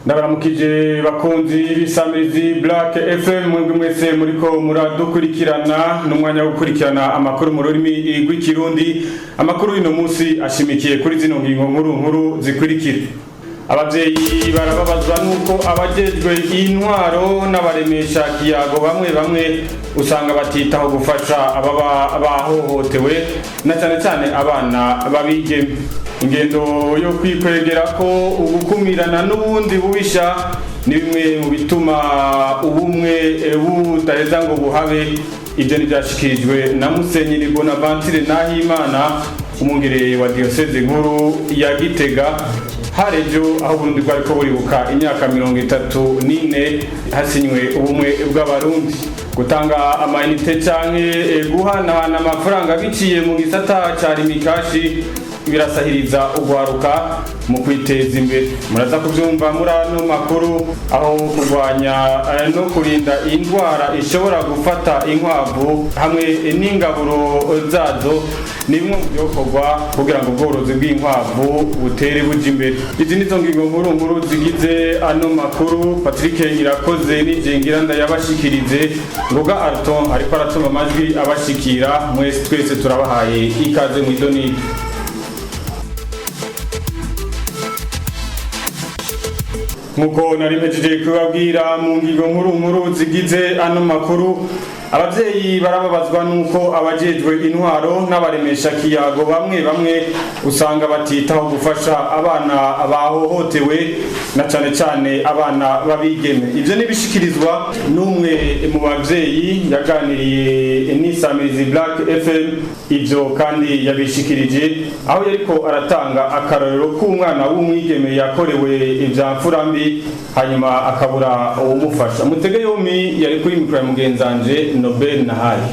Ndabaramukije bakunzi b'isamirizi Black FM, mwebwe mwese muriko muradukurikirana n'umwanya wo gukurikirana amakuru mu rurimi rw'Ikirundi. Amakuru y'uno munsi ashimikiye kuri zino ngingo nkuru nkuru zikurikira: abavyeyi barababazwa nuko abajejwe intwaro n'abaremesha kiyago bamwe bamwe usanga batitaho gufasha ababa bahohotewe, na cyane cyane abana babigeme. Ingendo yo kwikwegera ko ugukumirana n'ubundi bubisha ni bimwe mu bituma ubumwe budaheza ngo buhabe. Ibyo ntibyashikirijwe na Musenyeri Bonaventure Nahimana, umwungere wa diyoseze nkuru ya Gitega, harejo aho Burundi bwariko buribuka imyaka 34 hasinywe ubumwe bw'Abarundi. Gutanga amayinite canke guhanahana amafaranga biciye mu gisata ca Lumicash birasahiriza ugwaruka mu kwiteza imbere. Muraza kuvyumva muri ano makuru. Aho kurwanya no kurinda indwara ishobora gufata inkwavu hamwe n'ingaburo zazo ni bimwe mu byokorwa kugira ngo ubworozi bw'inkwavu butere buja imbere. Izi nizo ngingo nkuru nkuru zigize ano makuru. Patrick Irakoze n'Ijengira ndayabashikirize. Ngoga Arton ariko aratuma amajwi abashikira. Mwese twese turabahaye ikaze mu idonito. Nkuko nari mpejeje kubabwira mu ngingo nkuru nkuru zigize ano makuru, abavyeyi barababazwa nuko abajejwe intwaro n'abaremesha kiyago bamwe bamwe usanga batitaho gufasha abana bahohotewe, na cane cane abana babigeme. Ivyo nibishikirizwa n'umwe mu bavyeyi yaganiriye n'isamirizi Black FM. Ivyo kandi yabishikirije aho yariko aratanga akarorero k'umwana w'umwigeme yakorewe ivya mfura mbi, hanyuma akabura uwumufasha. Mutege yomi, yari kuri mikoro ya mugenzanje Nobel Nahaye.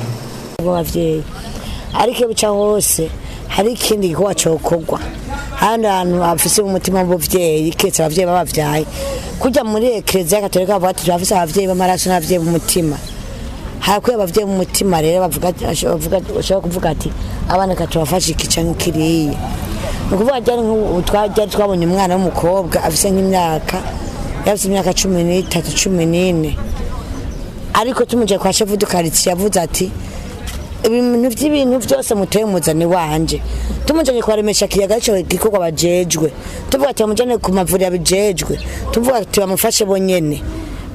Abavyeyi, ariko iyo bica hose hari ikindi gikorwa cokorwa handi hantu hafise umutima w'umuvyeyi, keretse abavyeyi babavyaye kujya muri Ekereziya Katolika bavuga ati turafise abavyeyi b'amaraso n'abavyeyi b'umutima. Harakwiye abavyeyi b'umutima rero bavuga, bashobora kuvuga ati abana katubafashe iki canke kiriya. Ni ukuvuga ryari nk'ubu twajya twabonye umwana w'umukobwa afise nk'imyaka, yafise imyaka 13, 14, ariko tumuje kwa chef du quartier yavuze ati ibintu by'ibintu byose muteye muzane wanje. Tumujanye kwa remesha kiyaga, ico gikorwa bajejwe, tuvuga ati bamujane ku mavuriro abijejwe, tuvuga ati bamufashe bonyene,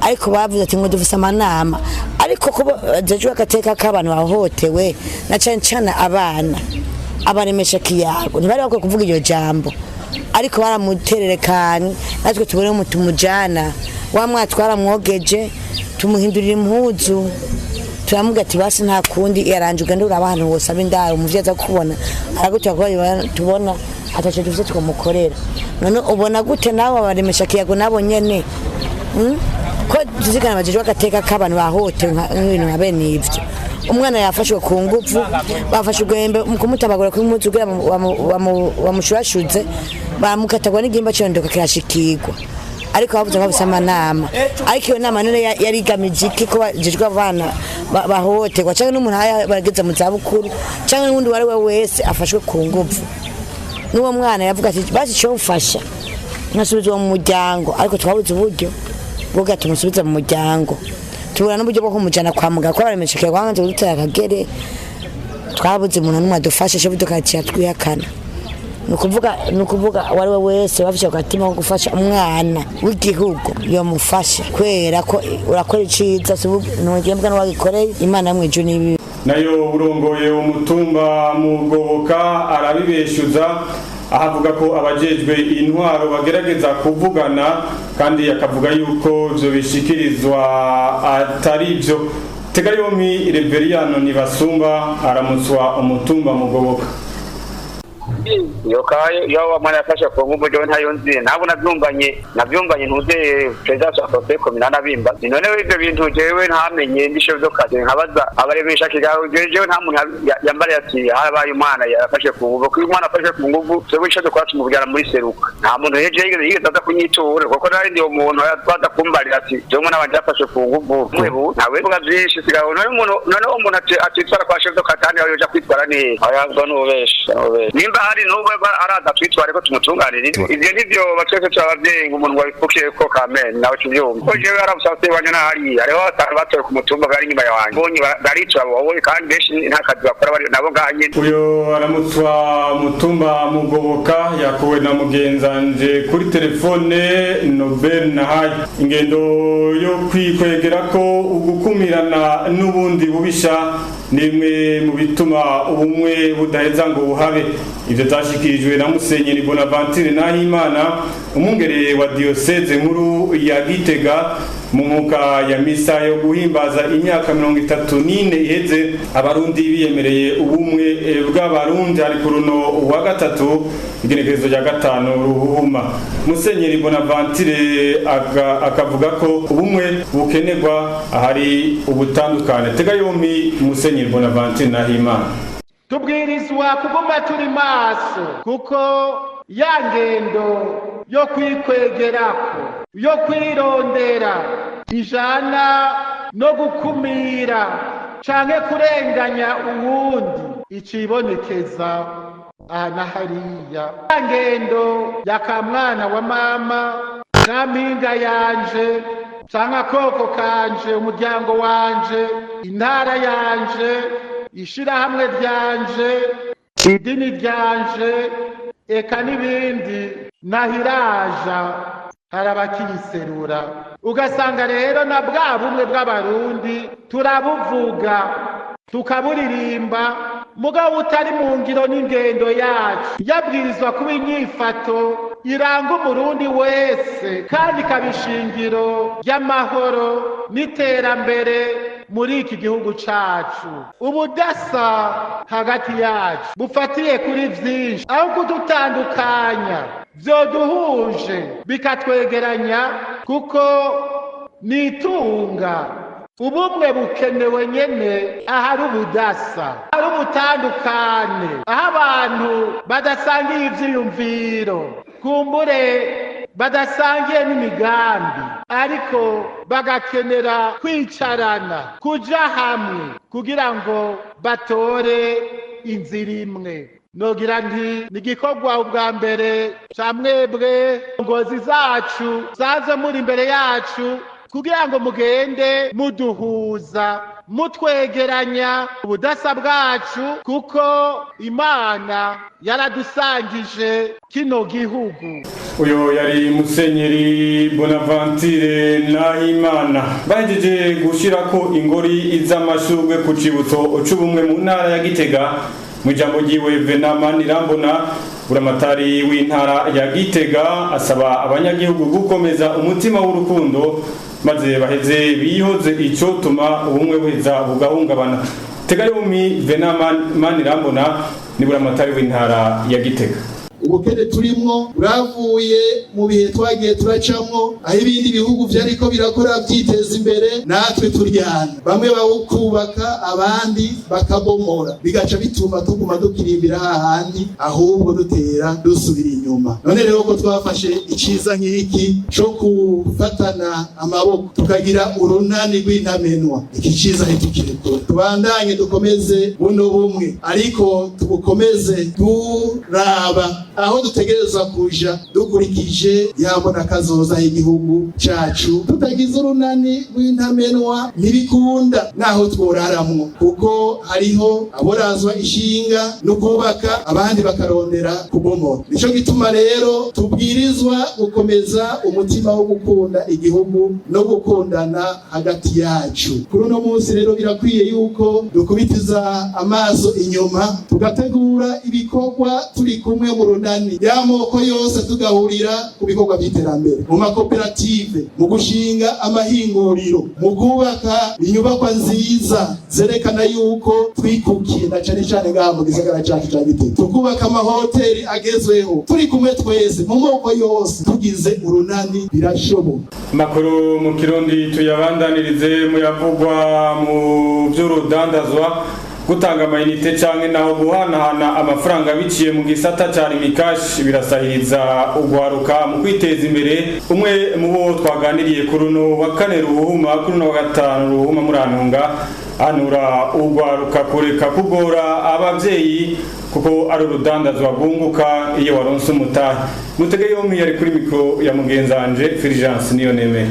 ariko bavuze ati ngo dufise amanama. Ariko ko bajejwe agateka k'abantu bahohotewe, na cane cane abana, abaremesha kiyago ntibari bakwiye kuvuga iryo jambo, ariko baramutererekanye natwe tubone mu tumujana wa mwana, twaramwogeje, tumuhindurira impuzu, turamubwira ati basi nta kundi yaranje, ugende uraba ahantu wosaba indaro, umuvyeyi aza kukubona aragutora, kuba tubona ataco dufise twamukorera. None ubona gute nawe abaremesha kiyago nabo nyene? Ko tuzigana bajejwe agateka k'abantu bahohotewe nk'ibintu nka bene ivyo, umwana yafashwe ku nguvu, bafashe urwembe mu kumutabagura kw'impuzu kugira bamushurashuze, baramukatagwa n'igihimba cirondoka kirashikirwa, ariko bavuze ko bafise amanama. Ariko iyo nama none yari igamije iki, ko bajejwe abana bahohoterwa, canke n'umuntu aba bageze mu zabukuru, canke n'uwundi uwo ari we wese afashwe ku nguvu? N'uwo mwana yavuga ati basi icomfasha nkasubizwa mu muryango, ariko twabuze uburyo bwo tumusubiza mu muryango, tubura n'uburyo bwo kumujana kwa muganga kuko baremesha kwanze kudutera akagere. Twabuze umuntu n'umwe adufasha, chef de quartier atwihakana. Ni ukuvuga uwo ari we wese bafise agatima ko gufasha umwana w'igihugu yomufasha, kubera ko urakora iciza ntugembwa n'uwagikoreye Imana yo mw'ijuru n'ibibi. Nayo urongoye umutumba Mugoboka arabibeshuza, aho avuga ko abajejwe intwaro bagerageza kuvugana, kandi akavuga yuko ivyo bishikirizwa atari byo. Tega yomi, Reveriyano Nibasumba aramutswa umutumba Mugoboka. Iyo kayo iyo wa mwana yafashe ku nguvu, jewe ntayo nzi, ntabwo navyumvanye ntuze president wa conseil communal abimba. None ivyo bintu jewe ntamenye, ndi chef de quartier nkabaza abaremesha kigaho, jewe nta muntu yambariye ati harabaye umwana yafashe ku nguvu. Kuko umwana afashe ku nguvu, twebwe ico dukora tumubwira muri seruka. Nta muntu yeje yigeze aza kunyitura, kuko nari ndi umuntu yaza kumbarira ati jewe umwana wanje yafashe ku nguvu. Mwebu ntawe mvuga vyinshi sigaho. None umuntu atitwara kwa chef de quartier, yoja kwitwara neza? Ayabwo nubesha, nubesha. Nimba hari n'ubu araza twitware ko tumutunganirize. Ivyo nivyo batwese turabavyeyi ngo umuntu wabifukiye ko kamene nawe tuvyumva ko jewe yarabushatse banye na hariya hariho batanu batoye ku mutumba bari inyuma yanjye bonye baritura wowe kandi benshi nta kazi bakora bari nabo ngaha nyene. Uyo aramutswa mutumba Mugoboka yakuwe na mugenzanje kuri telefone Nobel Nahaye. Ingendo yo kwikwegera ko ugukumirana n'ubundi bubisha ni imwe mu bituma ubumwe budaheza ngo buhabe. Ivyo vyashikirijwe na Musenyeri Bonaventure Nahimana, umwungere wa diyoseze nkuru ya Gitega, mu nkuka ya misa yo guhimbaza imyaka 34 iheze abarundi biyemereye ubumwe bw'abarundi. Ari ku runo wa gatatu, igenekerezo rya 5 Ruhuhuma. Musenyeri Bonaventure akavuga ko ubumwe bukenerwa ahari ubutandukane. Tega yompi Musenyeri Bonaventure Nahimana. Tubwirizwa kuguma turi maso, kuko ya ngendo yo kwikwegerako, yo kwirondera, ijana no gukumira canke kurenganya uwundi icibonekeza aha na hariya. Ya ngendo ya kamwana wa mama na mpinga yanje canke akoko kanje, umuryango wanje, intara yanje, ishirahamwe ryanje, idini ryanje, eka n'ibindi, nahiraja hari abakiyiserura. Ugasanga rero na bwa bumwe bw'abarundi turabuvuga tukaburirimba, mugabo utari mu ngiro n'ingendo yacu. Yabwirizwa kuba inyifato iranga umurundi wese kandi ikaba ishingiro ry'amahoro n'iterambere muri iki gihugu cacu. Ubudasa hagati yacu bufatiye kuri vyinshi, aho kudutandukanya vyoduhuje bikatwegeranya, kuko nitunga. Ubumwe bukenewe nyene ahari ubudasa, ahari ubutandukane, aho abantu badasangiye ivyiyumviro, kumbure badasangiye n'imigambi, ariko bagakenera kwicarana, kuja hamwe kugira ngo batore inzira imwe. Nogira nti ni igikorwa ubwa mbere ca mwebwe ngozi zacu zaze muri imbere yacu, kugira ngo mugende muduhuza, mutwegeranya ubudasa bwacu, kuko Imana yaradusangije kino gihugu. Uyo yari Musenyeri Bonaventure Nahimana. Bahejeje gushirako ingori z'amashurwe ku cibutso c'ubumwe mu ntara ya Gitega. Mu ijambo ryiwe, Venama Nirambona, buramatari w'intara ya Gitega, asaba abanyagihugu gukomeza umutima w'urukundo maze baheze bihoze icotuma ubumwe buheza bugahungabana. Tega yompi Venama Manirambona ni buramatari w'intara ya Gitega. Ubukene turimwo buravuye mu bihe twagiye turacamwo, aho ibindi bihugu vyariko birakora vyiteza imbere, natwe turyana, bamwe bawukubaka abandi bakabomora, bigaca bituma tuguma dukirimbira hahandi, ahubwo dutera dusubira inyuma. None rero ko twafashe iciza nk'iki co gufatana amaboko tukagira urunani rw'intamenwa, iki ciza ntitukirekure, tubandanye dukomeze buno bumwe, ariko tubukomeze turaba aho dutegerezwa kuja dukurikije yabona kazoza y'igihugu cacu. Tutagize urunani rw'intamenwa ntibikunda naho tworaramwo, kuko hariho aborazwa ishinga no kubaka, abandi bakarondera kubomora. Nico gituma rero tubwirizwa gukomeza umutima wo gukunda igihugu no gukundana hagati yacu. Kuri uno munsi rero birakwiye yuko dukubitiza amaso inyuma, tugategura ibikorwa turi kumwe mu runani y'amoko yose, tugahurira ku bikorwa by'iterambere, mu makoperative, mu gushinga amahinguriro, mu kubaka inyubakwa nziza zerekana yuko twikukiye, na cane cane ngaha mu gisagara cacu ca Gitega, tukubaka amahoteli agezweho turi kumwe twese mu moko yose, tugize urunani birashoboka. Makuru mu Kirundi tuyabandanirize muyavugwa mu vy'urudandazwa. Gutanga amayinite canke naho guhanahana amafaranga biciye mu gisata ca Rimikashi birasahiriza ugwaruka mu kwiteza imbere. Umwe mu bo twaganiriye kuri uno wa kane Ruhuma, kuri uno wa gatanu Ruhuma, Murantunga, Anura ugwaruka kureka kugora abavyeyi, kuko ari urudandazwa rwunguka iyo waronse umutahe. Mutege yompi, yari kuri mikro ya mugenzanje Fulgence niyo nemere.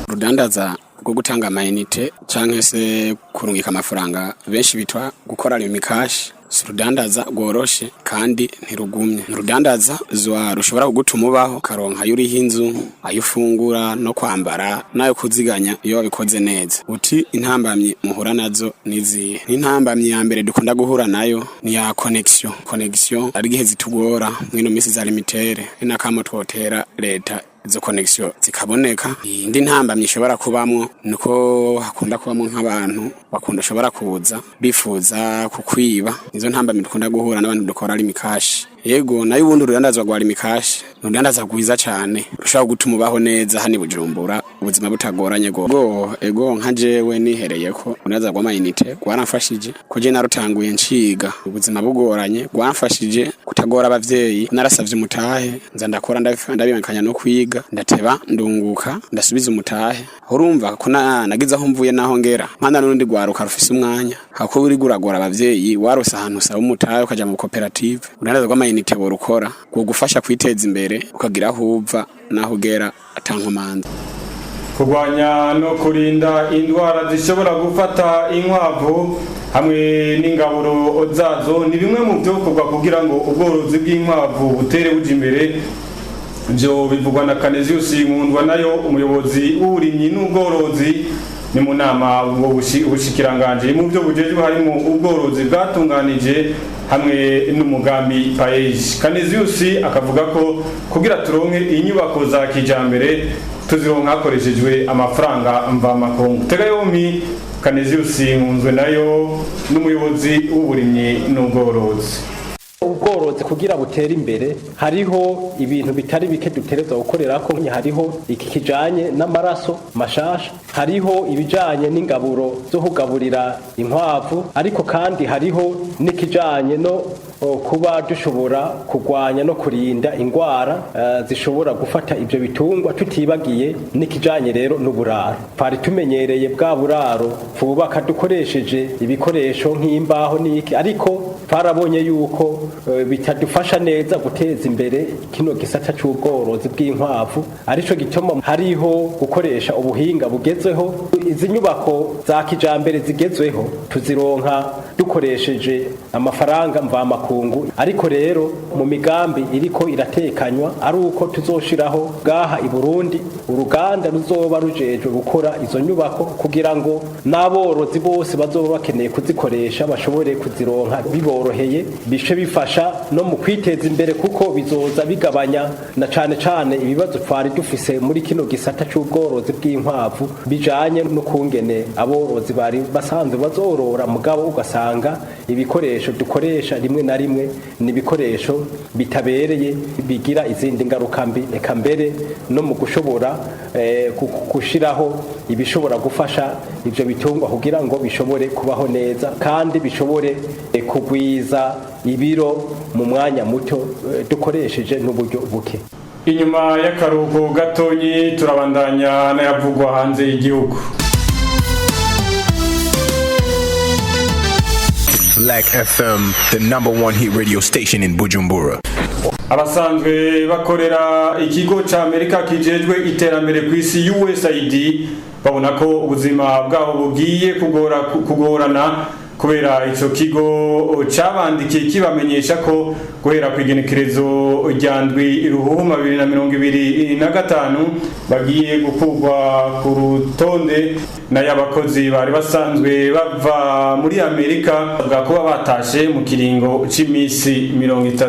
Urudandaza rwo gutanga amayinite canke se kurungika amafaranga, benshi bitwa gukora Lumicash, si urudandaza rworoshe kandi ntirugumye. Ni urudandaza zwa rushobora kugutuma ubaho, ukaronka ayo uriha inzu, ayo ufungura no kwambara n'ayo kuziganya iyo wabikoze neza. Uti intambamyi muhura nazo nizihe? N'intambamyi ya mbere dukunda guhura nayo ni ya connexion. Connexion ari igihe zitugora mwino misi za Lumitel, ni nakamo twotera leta izo connexion zikaboneka. Indi ntambamyi ishobora kubamwo nuko hakunda kubamwo nk'abantu bakunda ushobora kuza bifuza kukwiba. Nizo ntambamyi dukunda guhura n'abantu dukora Lumicash. Yego, nayo ubundi urudandazwa rwa Lumicash ni urudandaza rwiza cane, rushobora gutuma ubaho neza hano i Bujumbura, ubuzima butagoranye. Go ego, nka jewe nihereyeko, urudandaza rw'amayinite rwaramfashije ko je narutanguye nciga ubuzima bugoranye. Rwamfashije kutagora abavyeyi. Narasavye umutahe, nza ndakora, ndabibangikanya no kwiga, ndateba ndunguka, ndasubiza umutahe. Urumva ko nagize aho mvuye naho ngera. Mpanda n'urundi rwaruka rufise umwanya hako uri guragora abavyeyi, warose ahantu usaba umutahe ukaja mu koperative, urudandaza rw'amayinite borukora rwogufasha kwiteza imbere, ukagira aho uva naho ugera atankomanzi. Kurwanya no kurinda indwara zishobora gufata inkwavu hamwe n'ingaburo zazo ni bimwe mu byokorwa kugira ngo ubworozi bw'inkwavu butere buja imbere. Ibyo bivugwa na Canisius Nkundwa nayo, umuyobozi w'uburimyi n'ubworozi. Ni mu nama ubwo ubushikiranganje mu byo bujejwe harimo ubworozi bwatunganije hamwe n'umugambi PAEEJ. Canisius akavuga ko kugira turonke inyubako za kijambere, tuzironka hakoreshejwe amafaranga mvamakungu. Tega yompi Canisius Nkunzwe nayo, n'umuyobozi w'uburimyi n'ubworozi. Ubworozi kugira butere imbere, hariho ibintu bitari bike dutereza gukorera ko. Hariho iki kijanye n'amaraso mashasha, hariho ibijanye n'ingaburo zo kugaburira inkwavu, ariko kandi hariho n'ikijanye no kuba dushobora kurwanya no kurinda ingwara zishobora gufata ibyo bitungwa, tutibagiye n'ikijanye rero n'uburaro. Twari tumenyereye bwa buraro twubaka dukoresheje ibikoresho nk'imbaho n'iki, ariko twarabonye yuko bitadufasha neza guteza imbere kino gisata c'ubworozi bw'inkwavu. Arico gituma hariho gukoresha ubuhinga bugezweho. Izi nyubako za kijambere zigezweho tuzironka dukoresheje amafaranga mvamakungu, ariko rero mu migambi iriko iratekanywa ari uko tuzoshiraho bwaha i Burundi uruganda ruzoba rujejwe gukora izo nyubako, kugira ngo n'aborozi bose bazoba bakeneye kuzikoresha bashobore kuzironka biboroheye, bishe bifasha no mu kwiteza imbere, kuko bizoza bigabanya na cane cane ibibazo twari dufise muri kino gisata c'ubworozi bw'inkwavu, bijanye n'ukungene aborozi bari basanzwe bazorora, mugabo ugasanga ibikoresho dukoresha rimwe na rimwe ni ibikoresho bitabereye, bigira izindi ngaruka mbi, eka mbere no mu gushobora gushiraho ibishobora gufasha ivyo bitungwa kugira ngo bishobore kubaho neza kandi bishobore kugwiza ibiro mu mwanya muto dukoresheje n'uburyo buke. Inyuma y'akaruhuko gatonyi turabandanya n'ayavugwa hanze y'igihugu. Black FM, the number one hit radio station in Bujumbura. Abasanzwe bakorera ikigo ca Amerika kijejwe iterambere ku isi, USAID, babona ko ubuzima bwabo bugiye kugora kugorana kubera ico kigo cabandikiye kibamenyesha ko guhera ku igenekerezo rya 7 Ruhuhuma 2025 bagiye gukurwa ku rutonde n'abakozi bari basanzwe bava muri Amerika bwa kuba batashe mu kiringo c'imisi 30.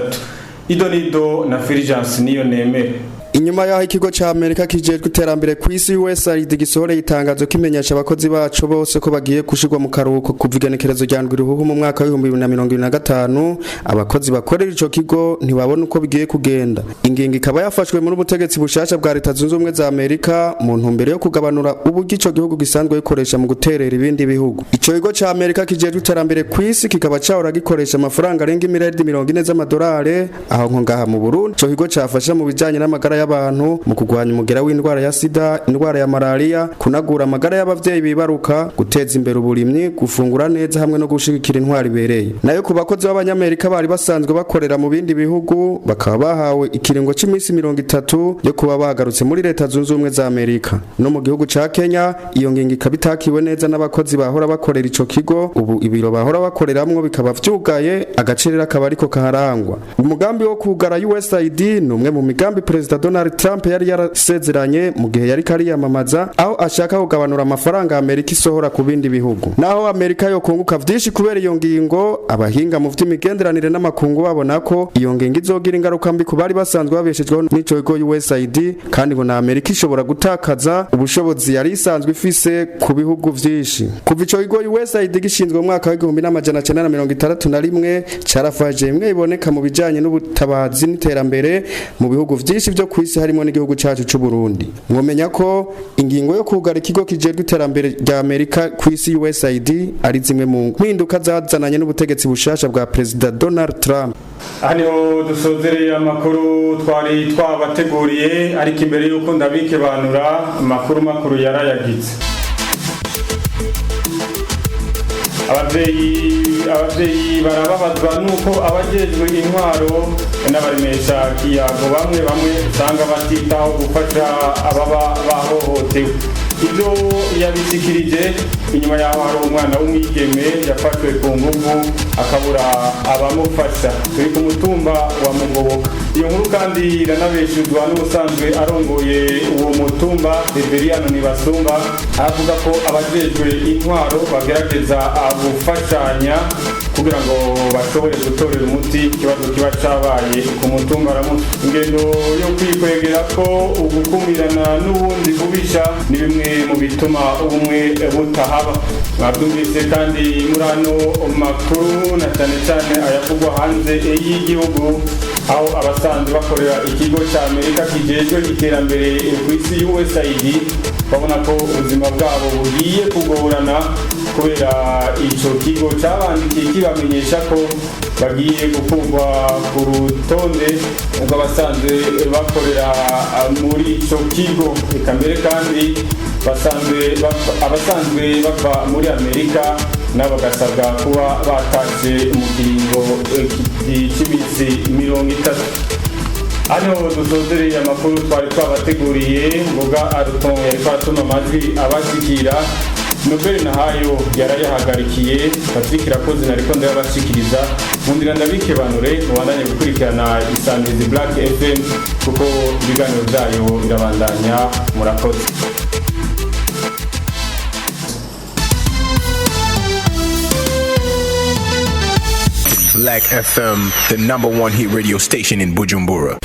Idonido na Fulgence niyo nemere. Inyuma yaho ikigo ca Amerika kijejwe iterambere ku isi, USAID, gisohoreye itangazo kimenyesha abakozi baco bose ko bagiye gushirwa mu karuhuko kuva igenekerezo rya 7 Ruhuhu mu mwaka wa 2025, abakozi bakorera ico kigo ntibabona uko bigiye kugenda. Ingingo ikaba yafashwe muri ubutegetsi bushasha bwa Leta Zunze Ubumwe za Amerika mu ntumbero yo kugabanura uburyo ico gihugu gisanzwe gikoresha mu guterera ibindi bihugu. Ico kigo ca Amerika kijejwe iterambere ku isi kikaba cahora gikoresha amafaranga arenga imiliyaridi 40 z'amadolari aho nko ngaha mu Burundi. Ico kigo cafasha mu bijanye n'amagara. y'abantu, mu kurwanya umugera w'indwara ya sida, indwara ya malaria, kunagura amagara y'abavyeyi bibaruka, guteza imbere uburimyi, gufungura neza hamwe no gushigikira intwari ibereye. Nayo ku bakozi b'abanyamerika bari basanzwe bakorera mu bindi bihugu, bakaba bahawe ikiringo c'imisi 30 yo kuba bagarutse muri Leta Zunze Ubumwe za Amerika. No mu gihugu ca Kenya iyo ngingo ikaba itakiwe neza n'abakozi bahora bakorera ico kigo, ubu ibiro bahora bakoreramwo bikaba vyugaye, agacerera akaba ariko kaharangwa. Umugambi wo kugara USAID ni umwe mu migambi Perezida Donald Trump yari yarasezeranye mu gihe yari kariyamamaza, aho ashaka kugabanura amafaranga Amerika isohora ku bindi bihugu. Naho Amerika yokunguka vyinshi kubera iyo ngingo, abahinga mu vy'imigenderanire n'amakungu babona ko iyo ngingo izogira ingaruka mbi ku bari basanzwe babeshejweho n'ico kigo USAID, kandi ngo na Amerika ishobora gutakaza ubushobozi yari isanzwe ifise ku bihugu vyinshi. Kuva ico kigo USAID gishinzwe mu mwaka wa 1961, carafashe imwe iboneka mu bijanye n'ubutabazi n'iterambere mu bihugu vyinshi vyo kwisi, harimo n'igihugu cacu c'u Burundi. Mwomenya ko ingingo yo kugara ikigo kijejwe iterambere rya Amerika kwisi USAID ari zimwe mu mpinduka zazananye n'ubutegetsi bushasha bwa Perezida Donald Trump. Aha niho dusozereye amakuru twari twabateguriye, ariko imbere y'uko ndabikebanura, amakuru makuru yarayagitse. Abavyeyi barababazwa nuko abajejwe intwaro n'abaremesha kiyago bamwe bamwe usanga batitaho gufasha ababa bahohotewe. Ibyo yabishikirije inyuma yaho hari umwana w'umwigeme yafashwe ku nguvu akabura abamufasha. Turi ku mutumba wa Mugoboka. Iyo nkuru kandi iranabeshuzwa n'ubusanzwe arongoye uwo mutumba, Reveriyano Nibasumba, avuga ko abajejwe intwaro bagerageza gufashanya kugira ngo bashobore gutorera umuti ikibazo kiba cabaye ku mutumba. Aramutse ingendo yo kwikwegera ko ugukumirana n'ubundi bubisha ni bimwe mu bituma ubumwe butahaba. Mwabyumvise kandi muri ano makuru, na cyane cyane ayavugwa hanze y'igihugu, aho abasanzwe bakorera ikigo cya Amerika kijejwe iterambere ku isi USAID babona ko ubuzima bwabo bugiye kugorana kubera ico kigo cabandikiye kibamenyesha ko bagiye gukurwa ku rutonde rw'abasanzwe bakorera muri ico kigo. Eka mbere kandi abasanzwe bava muri Amerika nabo bagasabwa kuba batashe mu kiringo cy'iminsi 30. Hano dusozereye amakuru twari twabateguriye. Ngoga Aruton yariko aratuma amajwi abashikira, Nobel Nahayo yarayahagarikiye, Patrick Rakoze nariko ndayabashikiriza. Nkundira ndabikebanure, mubandanye gukurikirana Isamirizi Black FM kuko ibiganiro vyayo birabandanya. Murakoze. Black FM, the number one hit radio station in Bujumbura.